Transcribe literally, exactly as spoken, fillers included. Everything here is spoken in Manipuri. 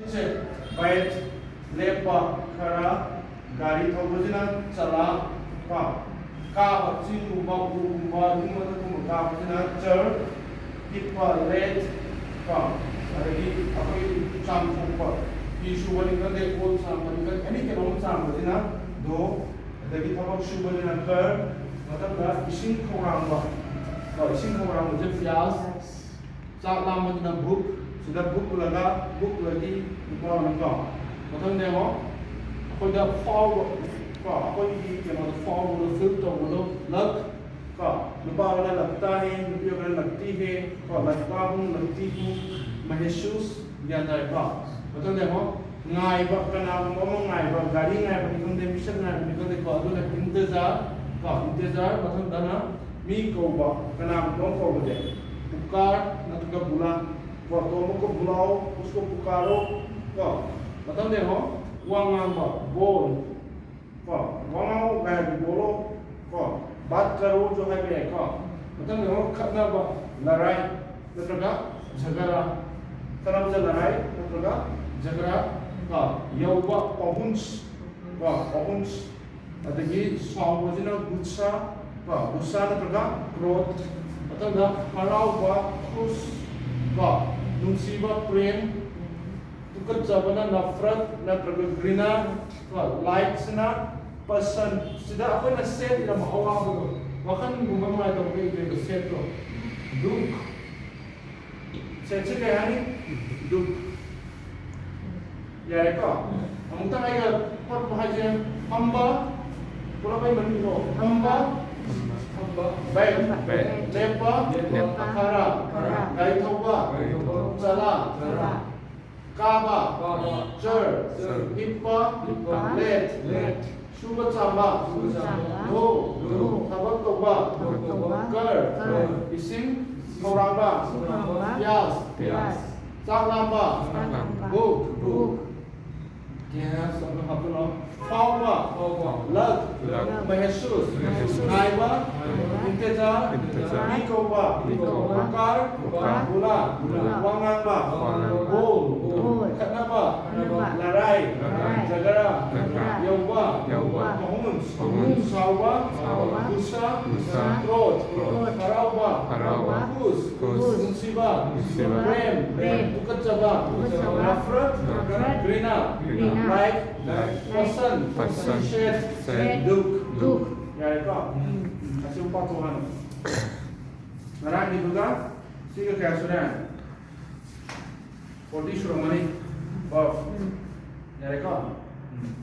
ꯁꯦ ꯕꯦꯠ, ꯂꯦꯞꯄ꯫ ꯈꯔ꯫ ꯒꯥꯔꯤ ꯊꯧꯕꯁꯤꯅ ꯆꯂꯥ꯫ ꯀꯣ, ꯀꯥꯕ, ꯆꯤꯡꯒꯨꯝꯕ, ꯎꯒꯨꯝꯕ, ꯅꯨꯡ ꯃꯊꯛꯀꯨꯝꯕ ꯀꯥꯕꯁꯤꯅ ꯆꯔ꯫ ꯍꯤꯞꯄ, ꯂꯦꯠ꯫ ꯀꯣ, ꯑꯗꯒꯤ ꯑꯩꯈꯣꯏ ꯆꯥꯝꯊꯣꯛꯄ, ꯐꯤ ꯁꯨꯕꯅꯤ ꯈꯪꯗꯦ, ꯀꯣꯟ ꯆꯥꯝꯕꯅꯤ ꯈꯪꯗꯦ, ꯑꯦꯅꯤ ꯀꯩꯅꯣꯝ ꯆꯥꯝꯕꯁꯤꯅ ꯗꯣ꯫ ꯑꯗꯒꯤ ꯊꯕꯛ ꯁꯨꯕꯅꯤꯅ ꯀꯔ꯫ ꯃꯊꯪꯗ ꯏꯁꯤꯡ ꯈꯧꯔꯥꯡꯕ꯫ ꯀꯣ, ꯏꯁꯤꯡ ꯈꯧꯔꯥꯡꯕꯁꯦ ꯄꯤꯌꯥꯁ꯫ ꯆꯥꯛ ꯂꯥꯝꯕꯗꯨꯅ ꯕꯨꯛ꯫ ꯁꯤꯗ ꯕꯨꯛ ꯄꯨꯜꯂꯒ, ꯕꯨꯛ ꯄꯨꯜꯂꯗꯤ ꯅꯨꯄꯥ ꯑꯣꯏꯅꯀꯣ꯫ ꯃꯊꯪꯗ ꯌꯦꯡꯉꯣ, ꯑꯩꯈꯣꯏꯗ ꯐꯥꯎꯕ, ꯀꯣ, ꯑꯩꯈꯣꯏꯒꯤ ꯀꯩꯅꯣꯗ ꯐꯥꯎꯕꯗꯣ, ꯐꯤꯜ ꯇꯧꯕꯗꯣ, ꯂꯛ꯫ ꯀꯣ, ꯅꯨꯄꯥ ꯑꯃꯅ ꯂꯛꯇꯥ ꯍꯦ, ꯅꯨꯄꯤ ꯑꯃꯅ ꯂꯛꯇꯤ ꯍꯦ꯫ ꯀꯣ, ꯂꯛꯇꯥ ꯍꯨ, ꯂꯛꯇꯤ ꯍꯨ, ꯃꯍꯦꯁꯨꯁ꯫ ꯒ꯭ꯌꯥꯟ ꯇꯥꯔꯦꯀꯣ? ꯃꯊꯪꯗ ꯌꯦꯡꯉꯣ, ꯉꯥꯏꯕ, ꯀꯅꯥꯒꯨꯝꯕ ꯑꯃ ꯉꯥꯏꯕ, ꯒꯥꯔꯤ ꯉꯥꯏꯕꯅꯤ ꯈꯪꯗꯦ, ꯃꯤꯁꯛ ꯉꯥꯏꯕꯅꯤ ꯈꯪꯗꯦꯀꯣ, ꯑꯗꯨꯅ ꯏꯟꯇꯦꯖꯥꯔ꯫ ꯀꯣ, ꯏꯟꯇꯦꯖꯥꯔ꯫ ꯃꯊꯪꯗꯅ ꯃꯤ ꯀꯧꯕ, ꯀꯅꯥꯒꯨꯝꯕ ꯑꯃ ꯀꯧꯕꯁꯦ, ꯄꯨꯀꯥꯔ ꯅꯠꯇ꯭ꯔꯒ ꯕꯨꯂꯥ꯫ ꯀꯣ, ꯇꯣꯝꯕ ꯀꯣ ꯕꯨꯂꯥꯎ, ꯎꯁꯀꯣ ꯄꯨꯀꯥꯔꯣ꯫ ꯀꯣ, ꯃꯊꯪꯗ ꯌꯦꯡꯉꯣ, ꯋꯥ ꯉꯥꯡꯕ, ꯕꯣꯜ꯫ ꯀꯣ, ꯋꯥ ꯉꯥꯡꯕ ꯀꯥꯏ ꯍꯥꯏꯕꯗꯤ ꯕꯣꯜꯂꯣ꯫ ꯀꯣ, ꯕꯥꯠ ꯀꯔꯣꯁꯨ ꯍꯥꯏꯕ ꯌꯥꯏꯀꯣ꯫ ꯃꯊꯪꯗ ꯌꯦꯡꯉꯣ, ꯈꯠꯅꯕ, ꯂꯔꯥꯏ ꯅꯠꯇ꯭ꯔꯒ ꯖꯒꯔꯥ꯫ ꯈꯠꯅꯕꯁꯦ ꯂꯔꯥꯏ ꯅꯠꯇ꯭ꯔꯒ ꯖꯒꯔꯥ꯫ ꯀꯣ, ꯌꯧꯕ, ꯄꯍꯨꯟꯁ꯫ ꯀꯣ, ꯄꯍꯨꯟꯁ꯫ ꯑꯗꯒꯤ ꯁꯥꯎꯕꯁꯤꯅ ꯒꯨꯁꯥ꯫ ꯀꯣ, ꯒꯨꯁꯥ ꯅꯠꯇ꯭ꯔꯒ ꯀ꯭ꯔꯣꯠ꯫ ꯃꯊꯪꯗ ꯍꯔꯥꯎꯕ, ꯈꯨꯁ꯫ ꯀꯣ, ꯅꯨꯡꯁꯤꯕ, ꯄ꯭ꯔꯦꯝ꯫ ꯇꯨꯀꯠꯆꯕꯅ ꯅꯐ꯭ꯔꯠ ꯅꯠꯇ꯭ꯔꯒ ꯒ꯭ꯔꯤꯅꯥ꯫ ꯀꯣ, ꯂꯥꯏꯠꯁꯤꯅ ꯄꯁꯟ꯫ ꯁꯤꯗ ꯑꯩꯈꯣꯏꯅ ꯁꯦꯠ ꯏꯔꯝꯕ ꯑꯋꯥꯕꯗꯣ, ꯋꯥꯈꯜꯒꯨꯝꯕ ꯅꯨꯡꯉꯥꯏꯇꯕ ꯀꯩ ꯀꯩꯗꯣ ꯁꯦꯠꯇꯣ꯫ ꯗꯨꯛ꯫ ꯁꯦꯠꯁꯤ ꯀꯩ ꯍꯥꯏꯅꯤ? ꯗꯨꯛ꯫ ꯌꯥꯔꯦꯀꯣ? ꯑꯃꯨꯛꯇꯪ ꯑꯩꯒ ꯍꯣꯠꯄ ꯍꯥꯏꯁꯦ, ꯐꯝꯕ꯫ ꯄꯨꯂꯞ ꯑꯩ ꯃꯃꯤꯡꯗꯣ꯫ ꯐꯝꯕ꯫ ꯐꯝꯕ꯫ ꯕꯦꯛ꯫ ꯕꯦꯛ꯫ ꯂꯦꯞꯄ꯫ ꯂꯦꯞꯄ꯫ ꯈꯔ꯫ ꯈꯔ꯫ ꯒꯥꯔꯤ ꯊꯧꯕ꯫ ꯒꯥꯔꯤ ꯊꯧꯕ꯫ ꯆꯂꯥ꯫ ꯆꯂꯥ꯫ ꯀꯥꯕ꯫ ꯀꯥꯕ꯫ ꯆꯔ꯫ ꯆꯔ꯫ ꯍꯤꯞꯄ꯫ ꯍꯤꯞꯄ꯫ ꯂꯦꯠ꯫ ꯂꯦꯠ꯫ ꯁꯨꯕ ꯆꯥꯝꯕ꯫ ꯁꯨꯕ ꯆꯥꯝꯕ꯫ ꯙꯣ꯫ ꯙꯣ꯫ ꯊꯕꯛ ꯇꯧꯕ꯫ ꯊꯕꯛ ꯇꯧꯕ꯫ ꯀꯔ꯫ ꯀꯔ꯫ ꯏꯁꯤꯡ ꯈꯧꯔꯥꯡꯕ꯫ ꯏꯁꯤꯡ ꯈꯧꯔꯥꯡꯕ꯫ ꯄꯤꯌꯥꯁ꯫ ꯄꯤꯌꯥꯁ꯫ ꯆꯥꯛ ꯂꯥꯝꯕ꯫ ꯆꯥꯛ ꯂꯥꯝꯕ꯫ ꯚꯨꯛ꯫ ꯚꯨꯛ꯫ ꯒ꯭ꯌꯥꯁ ꯑꯃ ꯍꯥꯞꯆꯤꯜꯂꯣ꯫ ꯐꯥꯎꯕ꯫ ꯐꯥꯎꯕ꯫ ꯂꯛ꯫ ꯂꯛ꯫ ꯃꯍꯦꯁꯨꯁ꯫ ꯃꯍꯦꯁꯨꯁ꯫ ꯉꯥꯏꯕ꯫ ꯉꯥꯏꯕ꯫ ꯏꯟꯇꯦꯖꯥꯔ꯫ ꯏꯟꯇꯦꯖꯥꯔ꯫ ꯃꯤ ꯀꯧꯕ꯫ ꯃꯤ ꯀꯧꯕ꯫ ꯄꯨꯀꯥꯔ꯫ ꯄꯨꯀꯥꯔ꯫ ꯕꯨꯂꯥ꯫ ꯕꯨꯂꯥ꯫ ꯋꯥ ꯉꯥꯡꯕ꯫ ꯋꯥ ꯉꯥꯡꯕ꯫ ꯕꯣꯜ꯫ ꯕꯣꯜ꯫ ꯈꯠꯅꯕ꯫ ꯖꯒꯔꯥ, ꯖꯒꯔꯥ, ꯌꯧꯕ, ꯌꯧꯕ, ꯃꯍꯨꯟ, ꯃꯍꯨꯟ, ꯁꯥꯎꯕ, ꯁꯥꯎꯕ, ꯒꯨꯁꯥ, ꯒꯨꯁꯥ, ꯀ꯭ꯔꯣꯙ, ꯀ꯭ꯔꯣꯙ, ꯍꯔꯥꯎꯕ, ꯍꯔꯥꯎꯕ, ꯈꯨꯁ, ꯈꯨꯁ, ꯅꯨꯡꯁꯤꯕ, ꯅꯨꯡꯁꯤꯕ, ꯄ꯭ꯔꯦꯝ, ꯄ꯭ꯔꯦꯝ, ꯇꯨꯀꯠꯆꯕ, ꯇꯨꯀꯠꯆꯕ, ꯅꯐꯔꯠ, ꯅꯐꯔꯠ, ꯒ꯭ꯔꯤꯅꯥ, ꯒ꯭ꯔꯤꯅꯥ, ꯂꯥꯏꯛ, ꯂꯥꯏꯛ, ꯄꯁꯟ, ꯄꯁꯟ, ꯅꯤꯁꯦꯙ, ꯅꯤꯁꯦꯙ, ꯗꯨꯛ, ꯗꯨꯛ꯫ ꯌꯥꯔꯦꯀꯣ? ꯎꯝ꯫ ꯑꯁꯤ ꯑꯃꯨꯛ ꯄꯥꯊꯣꯛꯑꯣ ꯍꯥꯟꯅ꯫ ꯉꯔꯥꯡꯒꯤꯗꯨꯒ ꯁꯤꯒ ꯀꯌꯥ ꯁꯨꯔꯦ? ꯐꯣꯔꯇꯤ ꯁꯨꯔꯝꯃꯅꯤ꯫ ꯑꯣꯐ꯫ ꯎꯝ꯫ ꯌꯥꯔꯦꯀꯣ? ꯎꯝ꯫